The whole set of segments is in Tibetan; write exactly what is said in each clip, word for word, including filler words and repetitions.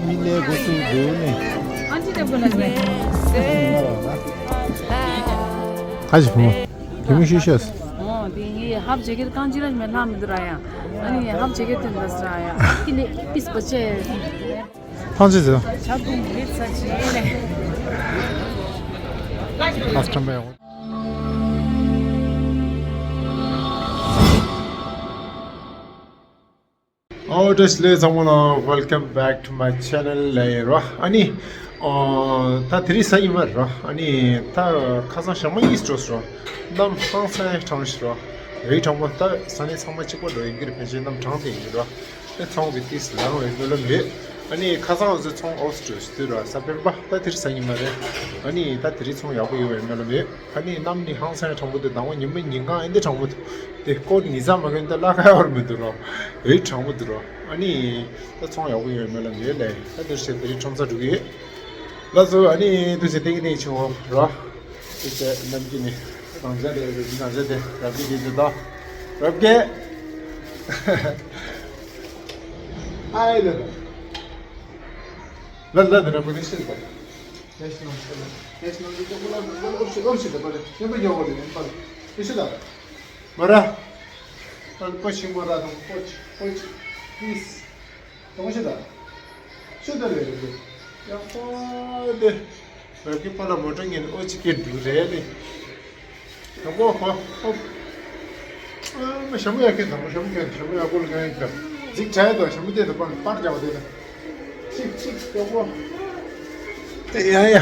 མི་ནས་འགོ་ཚུགས་འདུག་ནས། ཨ་ཅི་དེ་བུ་ལ་ཟེར། ཁ་ཅིག་བུ་མོ། དེ་མི་ཤེས་ཤེས། ཨོ་དེ་ངའི་ཧབ་ཇེ་ཀེད་རྐང་གཅིག་ར་མེད་ལྷག་མི་འདུག་ར་ཡ། ཨ་ནི་ཧབ་ཇེ་ཀེད་དེ་འདྲ་ཟེར་ར་ཡ། དེ་ནི་པིས་པ་ཅེ། ཐང་ཅི་ཟེར། ཆ་དུང་མི་ཚ་ཅི་ལེ། ཨོ་བཀྲ་ཤིས་བདེ་ལེགས་ཚང་མ་ལ། Welcome back to my channel ལ་ཡིན་རོ། ཨ་ནི། ཨོ། ད་དེ་རིང་གཟའ་ཉི་མ་རོ། ཨ་ནི། ད་ཁ་སང་ཞག་མ་གཉིས་འགྲོ་སོང་རོ། གནམ་ཧང་སང་གྲང་ཤི་རོ། རི་གྲང་མོ་ད་ས་གནས་ཚང་མ་གཅིག་པ་འགྲོ་ཡིན་གྱི་རེད། ཕལ་ཆེར་གནམ་གྲང་དེ་ཡིན་རོ། ཨེ་ཚོང་གི་ཏིས་ལངས་བའི་སྨོན་ལམ་ཡོད། ཨ་ནི་ཁ་སང་འོ་ཚོད་ཚོང་ཨོ་སི་འགྲོ་སི་དུས་རོ། གཟའ་སྤེན་པ་ད་དེ་རིང་གཟའ་ཉི་མ་རེད། ཨ་ནི་ད་དེ་རིང་ཚོང་ཡག་པོ་ཡོད་པའི་སྨོན་ལམ་ཡོད། ཨ་ནི་གནམ་ནི་ཧང་སང་གྲང་པོ་འདུག་དང་པོ་ཉིན་མོ་ཉིན་གང་ཨེ་འདི་གྲང་པོ་འདུག་དེ་ཀོ་ཊི་ཉི་ཚང་མ་གོན་ད་བརླག་ག་ཡོད་མི་འདུག་རོ། ཨེ་གྲང་པོ་འདུག་རོ། ཨ་ནི་ད་ཚོང་ཡག་པོ་ཡོད་སྨོན་ལམ་ཡོད་ལེ། ད་དེར་བྱས་དེ་རིང་ཁྲོམ་ས་འགྲོ་གི་ཡོད། ལགས་སོ། ཨ་ནི་དུས་ཚོད་ཏིག་ཏིག་ཆུང་བོ་རོ། དུས་ཚོད་ནམ་རྒྱུན་ནི་རང་ཅག་དེ་རང་ཅག་དེ་རབ་རྒྱས་དེ་ཚོ་ད་རབ་རྒྱས། ཨ་ཡེ་ལེ་ལེ་ལེ་ལེ་རབ་རྒྱས་ཤིག་ད། ཡ་ཤི་ནང་ཤི་ལ། ཡ་ཤི་ནང་ཤི་ལ། ཨོ་ཤི་ཨོ་ཤི་ད་པ་རེ། ཡ་པ་ཡོ་གོ་ལེ་ཡ་པ་ལེ། ཡ་ཤི་ད། མ་ར། པ་པ་ཤི་མ་ར་དང་པོ་ཆི་པོ་ཆི། པི་ལི་སི། དང་ཤི་ད། ཤི་ད་རེ་རེ་རེ། ཡ་པ་དེ། ར་གི་པ་ལ་མོ་ཏྲ་ངན་ཨོ་ཆི་ཀེ་འདུག་རེ་ལེ། དང་པོ་ཧོ་ཧོ། ཨ་མ་ཞྭ་མོ་ཡག་གི་དང་པོ་ཞྭ་མོ་གན་ཞྭ་མོ་ཡག་པོ་ལ་གན་ཡག་གི་ཟིག་བྱས་དང་ཞྭ་མོ་དེ་དང་པར་པར་རྒྱག་པ་དེ་ལ་ཅིག་ཅིག་དང་པོ། ཡ་ཡ།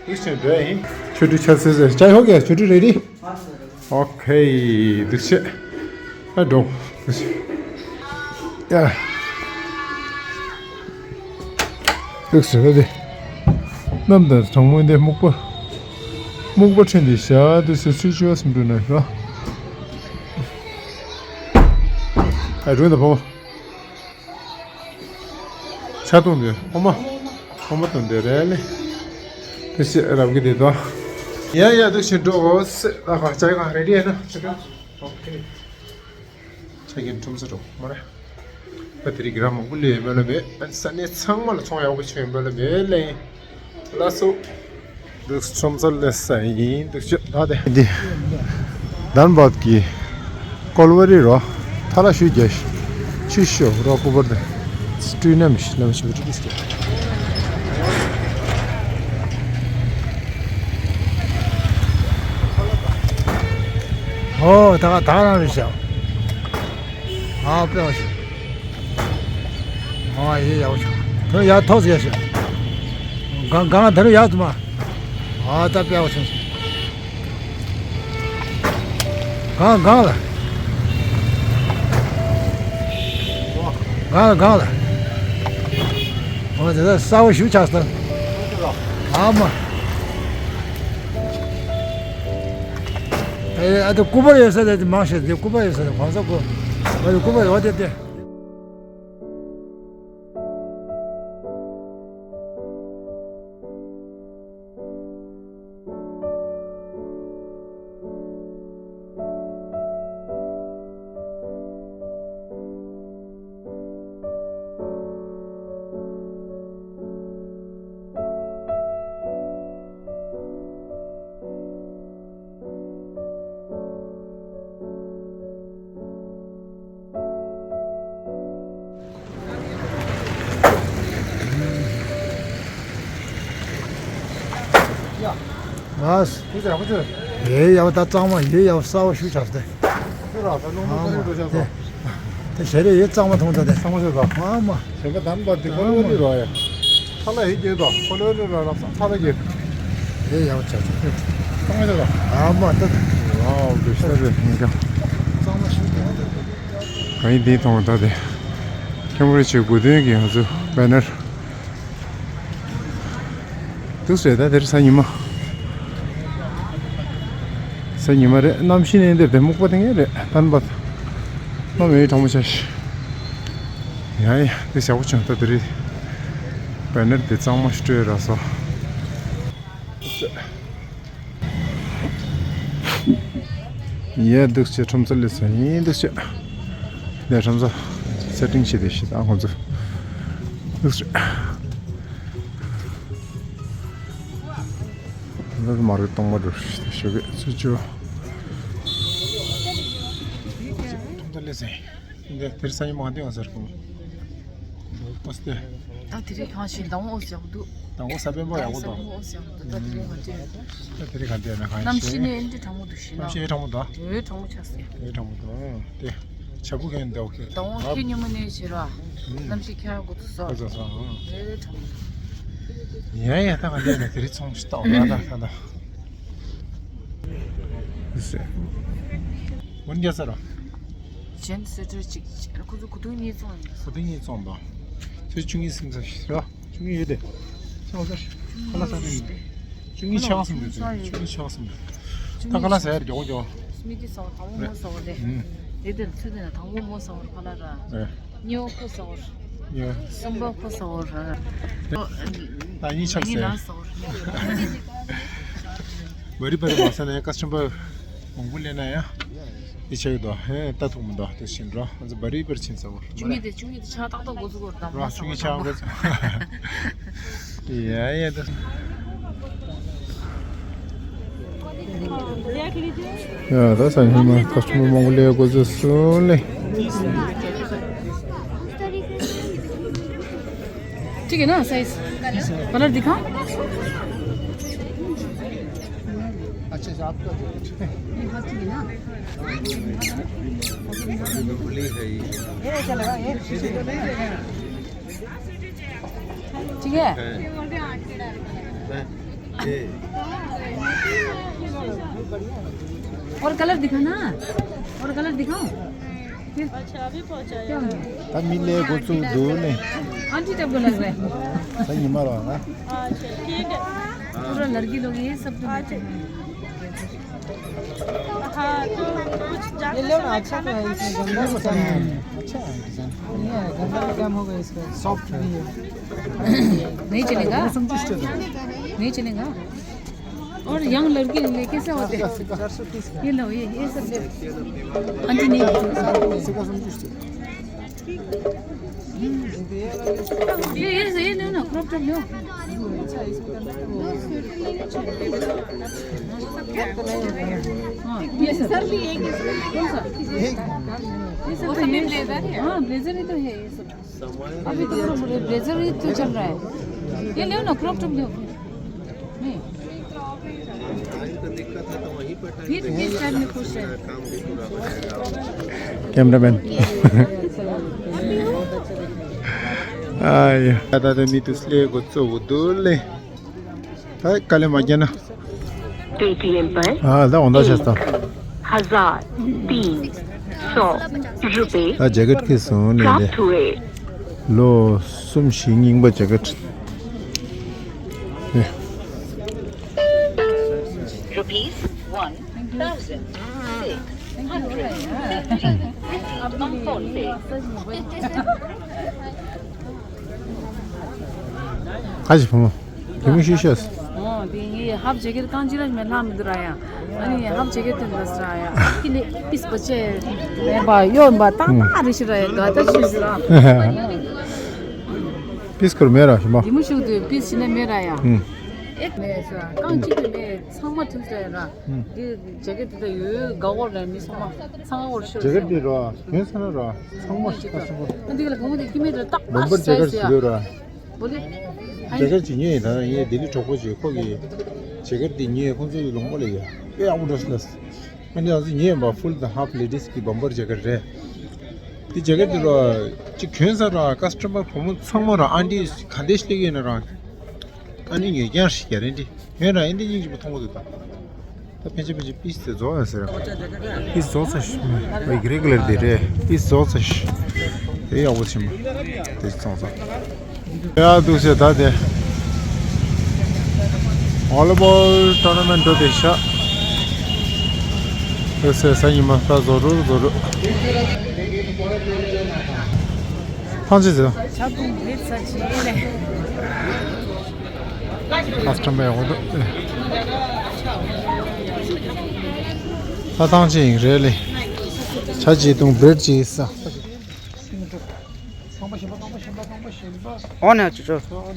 ཡིག་ཆེན་འགྲོ་ཡིན། ཆུ་ཁྲུས་ཆ་ཚེ་ཚེ་ཅའི་ཧོ་གེ་ཆུ་ཁྲུས་རེ་ཌི། ཨོ་ཁེ། འདུག་ཤེ། ཨ་འགྲོ། འདུག་ཤེ། ཡ། ལུགས་སྲོལ་དེ། གནམ་དང་གྲང་མོ་འདི་སྨུག་པ། སྨུག་པ་ཁྲིད་འདི་བཞག་འདུག་ཟེར་ཚུལ་ཅི་བ་སེམས་འགྲོ་ན་ར། ཨ་རུང་ད་ཕོ། ཆ་གཏོང་འདི་ཕོ་མ། ཕོ་མ་གཏོང་འདི་རེད་ལེ། དེ་ཤེས་རབ་གི་དེ་དོ། ཡ་ཡ་འདུག་ཤེ་འགྲོ་འོ་སེ་ད་ཁ་ཅའི་ཁ་རེ་ཌི་ཡིན་ན་ཆ་ག་ཨོ་ཁེ། ཆ་རྐྱེན་ཁྲོམ་ས་འགྲོ་མ་རེད། ད་དེ་རིང་གི་ར་མང་པོ་ལས་མེད་ལ་མེད། ཨ་ས་གནས་ཚང་མ་ལ་ཚོང་ཡག་པོ་ཆོད་ཡོད་མེད་ལ་མེད་ལེ། ལགས་སོ། འདུག་ཁྲོམ་ས་ལས་ས་ཡིན་འདུག་ཅོ་ད་དེ་འདི། དཱན་བཱད་ཀྱི་ཀོལ་བ་རི་རོ། ཐ་ལ་ཤུ་རྒྱ་ཤི་ཤོ་རོ་ཀུ་བར་དེ། སྤྲུལ་ནམ་ཤི་ལམ་ཤི་བ་ཏི་ཀིས་ཀྱི། ཨོ་ད་ག་ད་རང་རེད་ཤག་ཨ་དཔེ་བ་ཤི། ཨ་ཡེ་ཡག་པོ་ཤི། དེ་ཡག་ཐོག་ཟེར་ཤི། གང་གང་དེ་རུ་ཡག་ཏུ་མ། ཨ་ད་དཔེ་བ་ཤི། གང་གང་ལ། གང་ལ་གང་ལ། ཨོ་དེ་ད་གསར་པ་ཞུ་ཆགས་སོང་། ཨ་མ། ཨེ་ཨ་ད་སྐུ་པར་ཡོད་ས་དེ་མང་ཤོས་དེ་སྐུ་པར་ཡོད་ས་དེ་གོང་ས་སྐུ། ཨ་ད་སྐུ་པར་ཡོད་དེ་དེ། ཡ། ཡེ་ཡག་པོ་ད་གཙང་མ་ཡེ་ཡག་པོ་གསར་པ་ཞུ་ཆགས་ཏེ། ཨ་མ་དེ་དེ་ཞལ་རས་ཡེ་གཙང་མ་མཐོང་ད་དེ། གཙང་མ་ཞིག་དང་། ཨ་མ། གཞན་པ་དམ་པ་དེ་ཨ་མ། ཀོ་ལོ་རི་རོ་ཡ། ཁ་ལ་ཡེ་རྒྱས་དང་ཀོ་ལོ་རི་རོ་ལ་ས་ཁ་ལ་རྒྱས། ཡེ་ཡག་པོ་ཆགས་ཏེ། གཙང་མ་ཞིག་དང་། ཨ་མ་ད་དེ། ཝའོ་དེ་ཤ་རེ་ཡིན་ཀྱང་། གཙང་མ་ཞིག་དང་ད་དེ། གང་ཡིན་དེ་མཐོང་ད་དེ། ཁྱམས་རེ་ཆེ་དགུ་དོན་གྱི་ང་ཚོ་བེ་ནར། འདུག་སེ་རེད་ད་དེར་གཟའ་ཉི་མ། གཟའ་ཉི་མ་རེད། གནམ་གཤིས་ནི་འདིར་དེ་སྨུག་པ་དེ་ངེས་རེད་དཱན་བཱད། གནམ་ཡང་གྲང་མོ་ཆགས་ཤག་ཡ་ཡ་དེ་ཞག་པོ་བྱུང་ད་དེ་རེད། བེ་ནར་དེ་གཙང་མ་ཞིག་སྤྲོད་རག་སོང་། ཡ་འདུག་སེ་ཁྲོམ་ས་སླེབས་སོང་ཡིན་འདུག་སེ། ནས་ཁྲོམ་ས་སེ་ཊིང་བྱེད་དེ་ཤི་ད་ཁོང་ཚོ། འདི་མ་རེད། གཏོང་མ་འགྲོ་ཞེས་ཞུ་གི་ཚུལ་ཅུ། ཐོང་ཐོ་ལེ་ཟེ། འདི་དེར་ས་ཡི་མ་འདི་ང་ཟེར་གོ། ཨོ་སྟེ། ད་དེ་རིང་གང་ཞིག་མདང་དགོང་ཨོ་ཟེར་འདུག་མདང་དགོང་ས་བོན་པོ་ཡག་པོ་འདུག་མདང་དགོང་ཨོ་ཟེར་འདུག་ད་དེ་རིང་ང་དེ། ད་དེ་རིང་ག་འདི་ན་གང་ཞིག་གནས་འདི་གྲང་མོ་འདུག་ཞེ་ན། གནམ་གཤིས་གྲང་མོ་འདུག་འོ་གྲང་མོ་ཆགས་སོང་། འོ་གྲང་མོ་འདུག་དེ། ཇ་ཕུག་གན་འདེའོ་ཁེ། ད་འོང་ཁེ་ཉི་མ་ནས་བྱེད་ར། ཨུམ། གནམ་གཤིས་ཁྱེར་འགོ་ཚུགས་སོ། འགོ་ཚུགས་སོ། ཨུམ། ཨེ་ཁྲམ། ཡ་ཡ་ད་ག་ལས་ན་དེ་རིང་ཚོང་ཞིག་ཏོག་ལ་ད་ད་ད། ཟེ། འོན་རྒྱ་ས་ར། གཞན་སོ་སོ་གཅིག་ཁོ་ཚོ་ཁོ་ཐུག་གཉིས་ཚོང་ཡིན། ཁོ་ཐུག་གཉིས་ཚོང་དང་། ཚེ་བཅུ་གཉིས་སིམ་ས་ཞིག་ར། བཅུ་གཉིས་ཡོད་དེ། ཁ་ལ་ས་རེད། བཅུ་གཉིས་ཆགས་སོང་དེ། བཅུ་གཉིས་ཆགས་སོང་དེ། ད་ཁ་ལ་ས་ཡར་མགྱོགས་མགྱོགས། སྨི་ཏི་ཟོ་དང་པོ་མོ་ཟོ་རེད། ཨུམ། དེ་དེར་ཚུད་དེ་ན་དང་པོ་མོ་ཟོ་ར་ཁ་ལ་ར། ཨེ། གཉིས་པ་ཁོ་ཟོ་ར། ཨེ། གསུམ་པ་ཁོ་ཟོ་ར། ད་གཉིས་ཆགས་གཉིས་ཟེར། ན་ཟོ་ར། བ་རི་བ་རི་མ་ས་ནས་ཀ་སི་ཊོ་མར་མང་པོ་སླེབས་ན་ཡང་། འདི་ཆགས་ཡོད་དོ། ཧེ་ལྟ་ཐུབ་མི་འདུག་དེ་བཞིན་རོ། ང་ཚོ་བ་རི་བར་ཕྱིན་ཚར་བ། བཅུ་གཉིས་དེ་བཅུ་གཉིས་དེ་ཆ་ཏག་ཏག་འགོ་ཚུགས་དགོས་དང་རོ། མ་བཅུ་གཉིས་ཆ་འགོ་ཚུགས། ཡ་ཡ་ད། ཡ་ད་ས་ཉི་མ་ཀ་སི་ཊོ་མར་མང་པོ་སླེབས་འགོ་ཚུགས་སོང་ལེ། ठीक है ना साइज? कलर दिखाओ। अच्छा, अच्छा, आपका जो है। ये हाँ, ठीक है ना? ये चलेगा, ये? ठीक है। और कलर दिखाना, और कलर दिखाओ। फिर अच्छा, अभी पहुंचा क्या हो गया? ད་མི་ལས་འགོ་བཙུགས་འདུག་ནས། आंटी टाइप को लग रहा है। ས་ཉི་མ་རོ་ང་། अच्छा, ठीक है। पूरा लड़की लोग ये सब तो अच्छा। हाँ, तो कुछ ज्यादा ये लो ना, समय अच्छा तो है, इसमें गंदा भी कम है। अच्छा है डिजाइन। बढ़िया है, गंदा भी कम होगा इसका, सॉफ्ट भी है। नहीं चलेगा? नहीं चलेगा। और यंग लड़की ले कैसे होते हैं? ये लो, ये, ये सब ले। आंटी नहीं। ये, ये, ये लो ना, क्रॉप टॉप लो। हाँ, ये सर। कौन सा? ये सब तो ये, हाँ, ब्लेजर ही तो है ये सब। अभी तो ब्लेजर ही तो चल रहा है। ये लो ना, क्रॉप टॉप लो। नहीं। फिर किस टाइप में खुश है? कैमरामैन। आया। दादा ने मितुसले गोचो उदुले। हाय, काले मजा ना। पेटीएम पर हाँ, दा होंदा एक शस्ता। हजार तीन सौ रुपए दा जैकेट के सोने ले। प्राप्त हुए। ལོ་གསུམ་བཞི་རྙིང་པ་ཇེ་ཀེཊ། Rupees one thousand six hundred fifty on PhonePe. ཁ་ཅིག་བུ་མོ། དེ་མོ་ཤེས་ཤེས། ཨོ་དེ་ངའི་ཧབ་ཇེ་ཀེཊ་རྐང་གཅིག་ར་མེད་ལྷག་མི་འདུག་ར་ཡ། ཨ་ནི་ཧབ་ཇེ་ཀེཊ་དེ་འདྲ་ཟེར་ར་ཡ། ཁྱི་ལས་པིས་པོ་ཆེ། མེད་པ་གཡོ་མ་ཏག་ཏག་རེ་ཞིག་ར་ཡ། དགའ་ད་ཆུ་ཟེར་ར། པིས་ཁུར་མེད་ར་ཞིམ་པ། དེ་མོ་ཤུགས་དུ་པིས་ཞིག་ནས་མེད་ར་ཡ། ཨེ་མེད་ཟེར་ར་རྐང་གཅིག་དུ་མེད་ཚང་མ་ཐུག་ཟེར་ར། དེ་ཇེ་ཀེཊ་དེ་ད་ཡོད་དགའ་བོར་ལ་མི་ཚང་མ་ཚང་བོར་ཤོར་ཇེ་ཀེཊ་ཟེར། དེ་ར་གྱོན་ས་ན་ར་ཚང་མ་ཞིག་ཁ་ཆེན་པོ། ཨ་འདི་ག་ལ་གོང་དེ་ཀི་མེད་ར་ཏག་ཏག་བོམ་བར་ཇེ་ཀེཊ་ཟེར་ཡ། ཞིག་ཡོད་ར། བོ་ལེ། ཇེ་ཀེཊ་ཅིག་ཉོས་ཡིན། ད་ངའི་ལྡི་ལི་གྲོགས་པོ་ཅིག་ཁོ་གིས་ཇེ་ཀེཊ་འདི་ཉོས། ཁོང་ཚོའི་ལུང་པ་ལ་ཡ་དཔེ་ཡག་པོ་འདྲ་ཞིག་ལ། ཨ་ནི་ང་ཚོ་ཉོས་ཡིན་པ་ཕུལ་དང་ཧབ་ལེ་ཌིས་ཀྱི་བོམ་བར་ཇེ་ཀེཊ་རེད། འདི་ཇེ་ཀེཊ་འདི་ར་ཅིག་གྱོན་ས་ར་ཀ་སི་ཊོ་མར་བུ་མོ་ཚང་མ་ར་ཨན་ཊི་ག་འདྲས་ཤིག་སླེབས་ཡོད་ན་ར། ཨ་ནི་ངས་ཀྱང་ཞིག་རྒྱ་རན་ཏི། ངས་རང་ཨིན་དི་ཉིན་གཅིག་པོ་མཐོང་གི་འདུག་ད། ད་ཕན་ཆད་ཕན་ཆད་པིས་དེ་རྫོགས་ཡ་ཟེར། པིས་རྫོགས་ཚར་ཤག་རེ་གུ་ལར་དེ་རེད། པིས་རྫོགས་ཚར་ཤག་དེ་ཡག་པོ་ཆེན་པོ་དེ་རྫོགས་ཚར། ཡ་འདུག་ཟེར་ད་དེ། ཝོ་ལི་བོལ་ཊོར་ན་མེན་ཊ་འགྲོ་བསྡད་ཤག་འདུག་ཟེར། ས་ཉི་མ་ད་རྫོགས་རུ་རྫོགས་རུ། ཐང་ཆད་ཟེར། ཁ་སི་ཊོ་མར་ཡག་པོ་འདུག་ད་ཐང་ཆད་ཡིན་རེད་ལེ། ཇ་ཅིག་འཐུང་བྲེཌ་ཅིག་ཟ། འོ་ནས་ཅོ་ཅོ།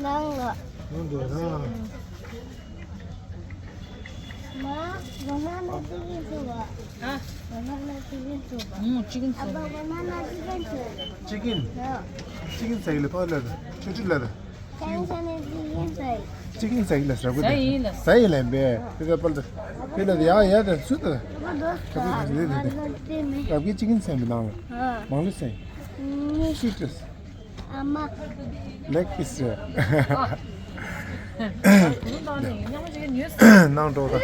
ནང་ལ། ནང་དུ་ཡ། མ། ང་ལ་ཅི་གིན་ཐུབ་པ། ཨ། ང་ལ་ཅི་གིན་ཐུབ་པ། ཨུ། ཅི་གིན་ཨ་ཕ། ང་ལ་ཅི་གིན་ཐུབ་པ། ཅི་གིན། ཡ། ཅི་གིན་ཟེར་གི་ལ་ཕ་ལ་ལ། ཆུ་ཆུ་ལ་ལ། ཅི་གིན་ཟེར་གི་ལ། ཅི་གིན་ཟེར་གི་ལ་ཟེར་གི་ཟ་ཡིན་ལ། ཟ་ཡིན་ལ་བས། དེ་ལ་ཕ་ལ། དེ་ལ་ཡ་ཡ་དེ་སུ་དེ། ཨ་ཕ་དོ། ཨ་ཕ་དེ་དེ་དེ། ཨ་ཕ་ཅི་གིན་ཟེར་མི་ནང་ལ། མང་ལ་ཟེར། ཤི་ཏུ། ཨ་མ། ལེག་པིས་རེད། ནང་འགྲོ་ད།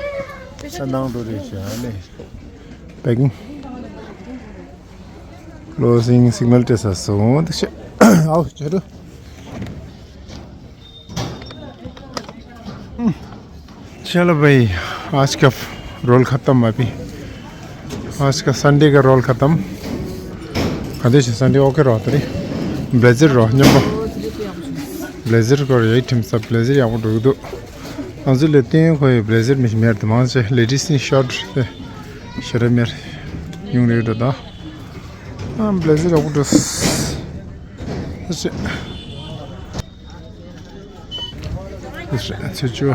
ས་ནང་འགྲོ་རེད་ཤག་ཨ་ནི། པེ་ཀིང་། ཀློ་སིང་སིག་ནལ་སྤྲད་ས་སོང་འདུག་ཤག་ཨའོ་ཇ་རུ། चलो भाई, आज का रोल ख़त्म अभी। आज का संडे का रोल ख़त्म। कदे से संडे ओके रहो तरी। ब्लेजर रहो, न्यम्बो। ब्लेजर को यही ठिम सब ब्लेजर या वो डुगदो। अंजु लेते हैं कोई ब्लेजर में मेरे दिमाग से लेडीज ने शर्ट से शर्ट मेरे यूं रेड होता। हाँ, ब्लेजर या वो ड्रेस। ཚེས་བཅུ།